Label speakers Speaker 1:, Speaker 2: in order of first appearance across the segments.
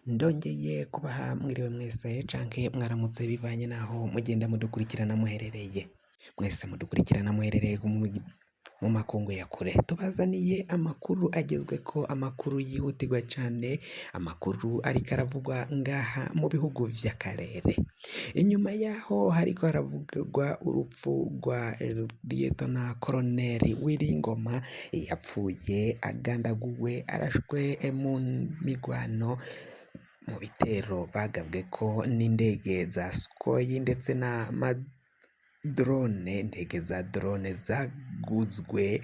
Speaker 1: Ndongeye kubaha mwiriwe mwese canke mwaramutse bivanye naho mugenda mudukurikirana muherereye. Mwese mudukurikirana muherereye mu makungu ya kure. Tubazaniye amakuru agezweko, amakuru yihutirwa cane, amakuru ariko aravugwa ngaha mu bihugu vy'akarere. Inyuma yaho hariko haravugwa urupfu rwa Liyetona Koroneri Willy yapfuye agandaguwe arashwe mu migwano mu bitero bagabweko n'indege za Sukhoi ndetse na drone, indege za drone zaguzwe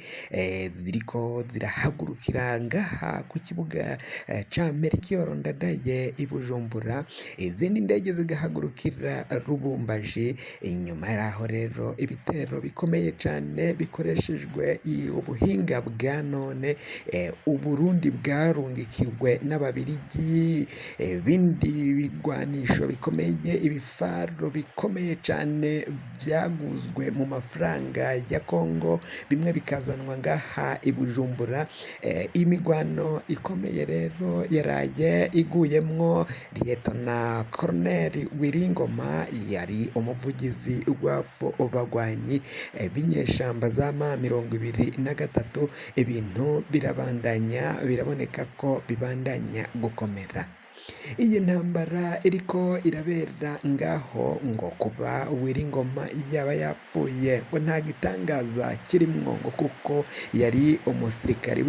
Speaker 1: ziriko zirahagurukira ngaha ku kibuga ca Melchior Ndadaye i Bujumbura, izindi ndege zigahagurukira Lubumbashi. Inyuma yaho rero ibitero bikomeye cane bikoreshejwe ubuhinga bwa none, Uburundi bwarungikiwe n'Ababirigi, ibindi bigwanisho bikomeye, ibifaro bikomeye cane vyaguzwe mu mafaranga ya Kongo, bimwe bikazanwa ngaha i Bujumbura. Imigwano ikomeye rero yaraye iguyemwo Liyetona Koroneri Willy Ngoma, yari umuvugizi w'abo bagwanyi b'inyeshamba za M23. Ibintu birabandanya, biraboneka ko bibandanya gukomera. Iyi ntambara iriko irabera ngaho ngo kuba Willy Ngoma yaba yapfuye ngo nta gitangaza kirimwo, ngo kuko yari umusirikari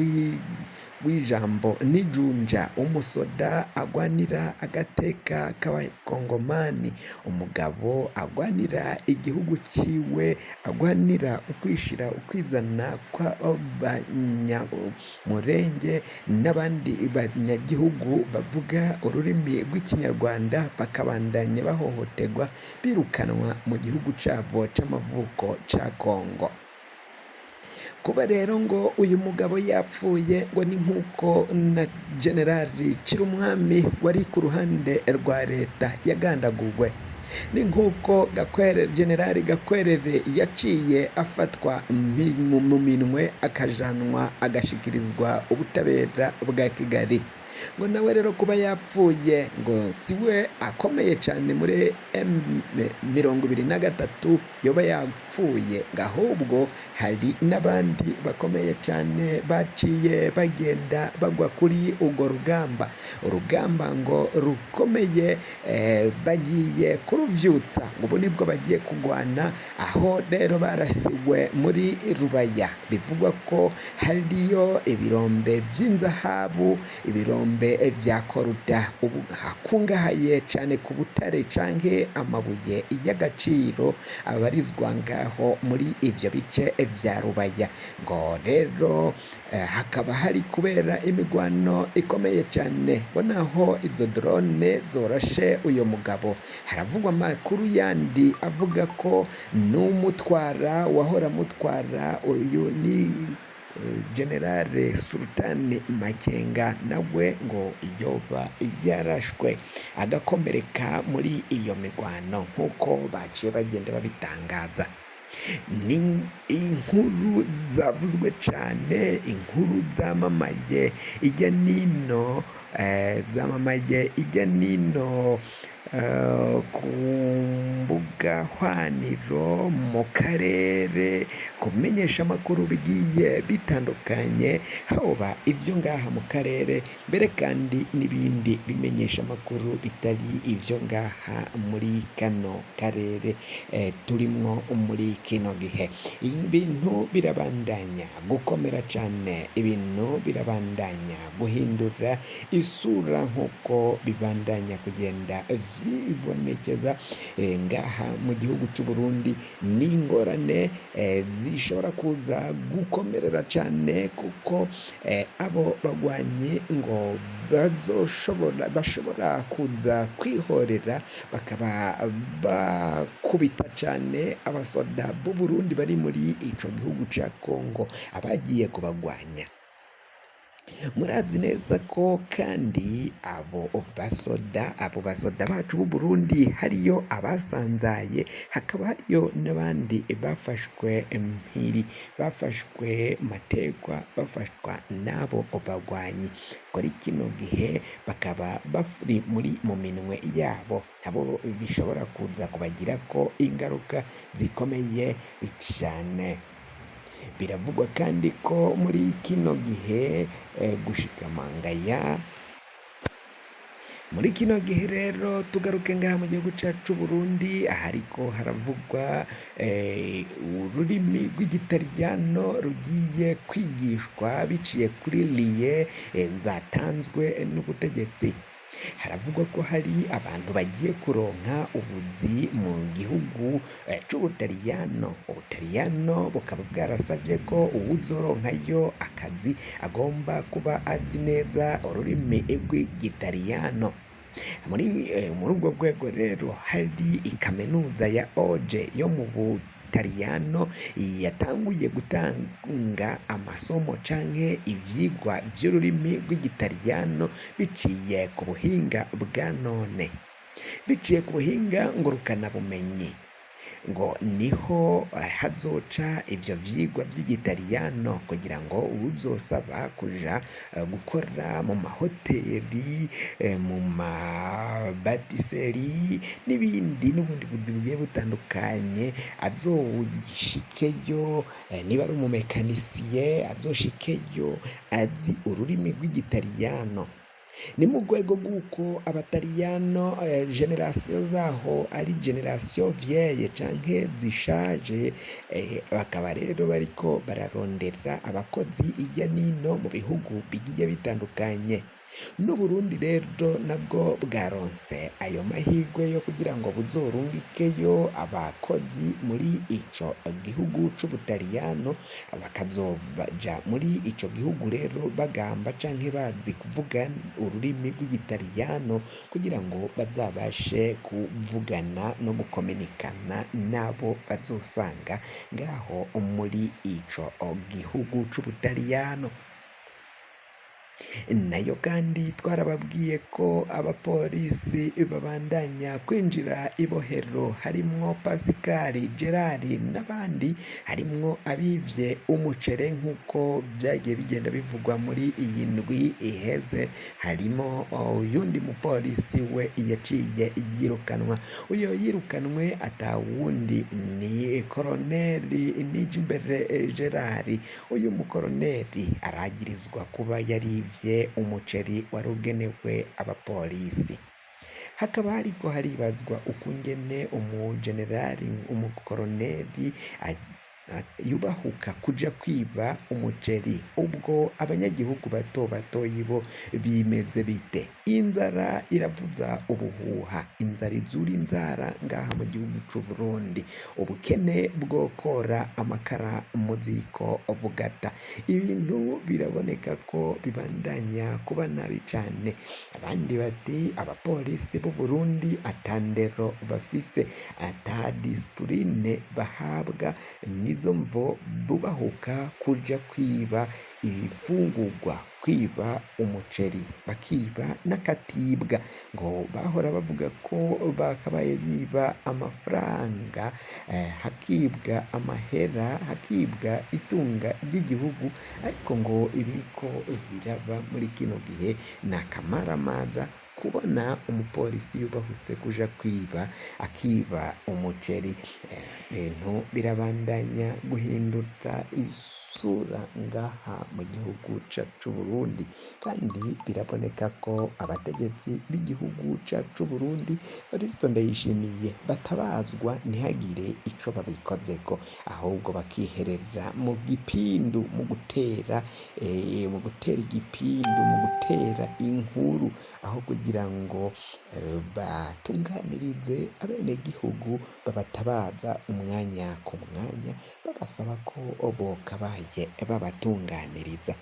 Speaker 1: w'ijambo n'ijunja, umusoda agwanira agateka k'abakongomani, umugabo agwanira igihugu ciwe, agwanira ukwishira ukwizana kw'abanyamurenge n'abandi banyagihugu bavuga ururimi rw'ikinyarwanda, bakabandanya bahohoterwa birukanwa mu gihugu cabo c'amavuko ca Kongo. Kuba rero ngo uyu mugabo yapfuye ngo ni nk'uko na Generali Cirumwami wari ku ruhande rwa leta yagandaguwe, ni nk'uko Generali Gakwerere yaciye afatwa mu minwe akajanwa agashikirizwa ubutabera bwa Kigali. Ngo nawe rero kuba yapfuye ngo siwe akomeye cane muri M23 yoba yapfuye, ngo ahubwo hari n'abandi bakomeye cane baciye bagenda bagwa kuri urwo rugamba. Urugamba ngo rukomeye bagiye kuruvyutsa, ngo ubu nibwo bagiye kugwana, aho rero barasiwe muri Rubaya. Bivugwa ko hariyo ibirombe vy'inzahabu, ibirombe vya koruta, ubu hakungahaye cane ku butare canke amabuye y'agaciro abarizwa ngaho muri ivyo bice vya Rubaya. Ngo rero hakaba hari kubera imigwano ikomeye cane, ngo naho izo drone zorashe uyo mugabo. Haravugwa amakuru yandi avuga ko n'umutwara wahora amutwara, uyu ni Generale Sultani Makenga, nawe ngo yoba yarashwe agakomereka muri iyo migwano nk'uko baciye bagenda babitangaza. Ni inkuru zavuzwe cane, inkuru zamamaye irya nino, zamamaye irya nino ku mbuga hwaniro mu karere, kumenyesha amakuru bigiye bitandukanye, hoba ivyo ngaha mu karere, mbere kandi n'ibindi bimenyesha amakuru bitari ivyo ngaha muri kano karere turimwo muri kino gihe. Ibintu birabandanya gukomera cane, ibintu birabandanya guhindura isura nk'uko bibandanya kugenda vyibonekeza ngaha mu gihugu c'Uburundi. N'ingorane zishobora kuza gukomerera cane, kuko abo bagwanyi ngo bazoshobora bashobora kuza kwihorera bakaba bakubita cane abasoda b'Uburundi bari muri ico gihugu ca Kongo abagiye kubagwanya. Murazi neza ko kandi abo basoda bacu b'u Burundi hariyo abasanzaye, hakaba hariyo n'abandi bafashwe mpiri, bafashwe mategwa, bafashwa n'abo bagwanyi. Kuri kino gihe bakaba bari muri mu minwe yabo, nabo bishobora kuza kubagirako ingaruka zikomeye cane. Biravugwa kandi ko muri kino gihe gushika mangaya muri kino gihe rero, tugaruke ngaha mu gihugu cacu c'Uburundi, ahariko haravugwa ururimi rw'igitaliyano rugiye kwigishwa biciye kuri liye zatanzwe n'ubutegetsi. Haravugwa ko hari abantu bagiye kuronka ubuzi mu gihugu c'Ubutaliyano. Ubutaliyano bukaba bwarasavye ko uwuzoronkayo akazi agomba kuba azi neza ururimi rw'igitaliyano. Muri ubwo rwego rero hari ikaminuza ya Oje yo mu Butaliyano yatanguye gutanga amasomo canke ivyigwa vy'ururimi rw'igitaliyano biciye ku buhinga bwa none, biciye ku buhinga ngurukanabumenyi. Ngo niho hazoca ivyo vyigwa vy'igitaliyano kugira ngo uwuzosaba kuja gukora mu mahoteli, mu mapatisserie n'ibindi n'ubundi buzi bugiye butandukanye, azoshikeyo, niba ari umumécanicien azoshikeyo azi ururimi rw'igitaliyano. Ni mu rwego rw'uko abataliyano génération zaho ari génération vieille canke zishaje, bakaba rero bariko bararondera abakozi irya nino mu bihugu bigiye bitandukanye. N'Uburundi rero nabwo bwaronse ayo mahirwe yo kugira ngo buzorungikeyo abakozi muri ico gihugu c'Ubutaliyano, bakazoja muri ico gihugu rero bagamba canke bazi kuvuga ururimi rw'igitaliyano, kugira ngo bazabashe kuvugana no gukominikana n'abo bazosanga ngaho muri ico gihugu c'Ubutaliyano. Nayo kandi twarababwiye ko abapolisi babandanya kwinjira ibohero, harimwo Pascal Gerard n'abandi, harimwo abivye umucere nk'uko vyagiye bigenda bivugwa muri iyi ndwi iheze. Harimo uyundi mupolisi we yaciye yirukanwa. Uyo yirukanwe atawundi ni koroneri Nijimbere Gerard. Uyu mukoroneri aragirizwa kuba yarivye umuceri wari ugenewe abapolisi. Hakaba hariko haribazwa ukungene umujenerali, umukoroneri yubahuka kuja kwiba umuceri, ubwo abanyagihugu bato batoyi bo bimeze bite? Inzara iravuza ubuhuha, inzara izura inzara ngaha mu gihugu c'Uburundi. Ubukene bwokora amakara mu ziko bugata. Ibintu biraboneka ko bibandanya kuba nabi cane. Abandi bati abapolisi b'u Burundi ata ndero bafise, ata discipline bahabwa, nizo mvo bubahuka kuja kwiba ibifungurwa, kwiba umuceri, bakiba n'akatibwa. Ngo bahora bavuga ko bakabaye biba amafaranga, hakibwa amahera, hakibwa itunga ry'igihugu, ariko ngo ibiriko biraba muri kino gihe ni akamaramaza kubona umupolisi yubahutse kuja kwiba, akiba umuceri. Ibintu birabandanya guhindura isura ngaha mu gihugu cacu c'Uburundi, kandi biraboneka ko abategetsi b'igihugu cacu c'Uburundi, Varisito Ndayishimiye, batabazwa ntihagire ico babikozeko, ahubwo bakiherera mu gipindu, mu gutera igipindu, mu gutera inkuru, aho kugira ngo batunganirize abenegihugu babatabaza umwanya ku mwanya, babasaba ko bokabaye babatunganiriza.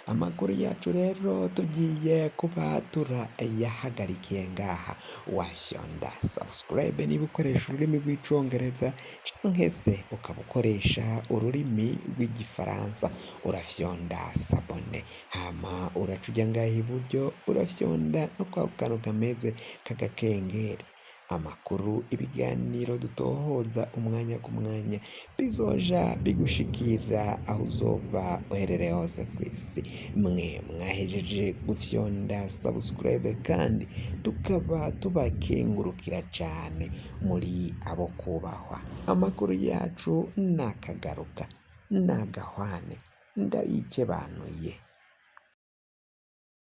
Speaker 1: Amakuru yacu rero tugiye kuba turayahagarikiye ngaha. Wafyonda subscribe niba ukoresha ururimi rw'icongereza canke se ukaba ukoresha ururimi rw'igifaransa, urafyonda s'abonner, hama uraca uja ngaha iburyo urafyonda no kwa kantu kameze k'agakengeri. Amakuru, ibiganiro dutohoza umwanya ku mwanya bizoja bigushikira aho uzoba uherereye hose kw'isi. Mwe mwahejeje gufyonda subscribe kandi tukaba tubakengurukira cane, muri abo kubahwa. Amakuru yacu nakagaruka, nagahwane, ndabikebanuye.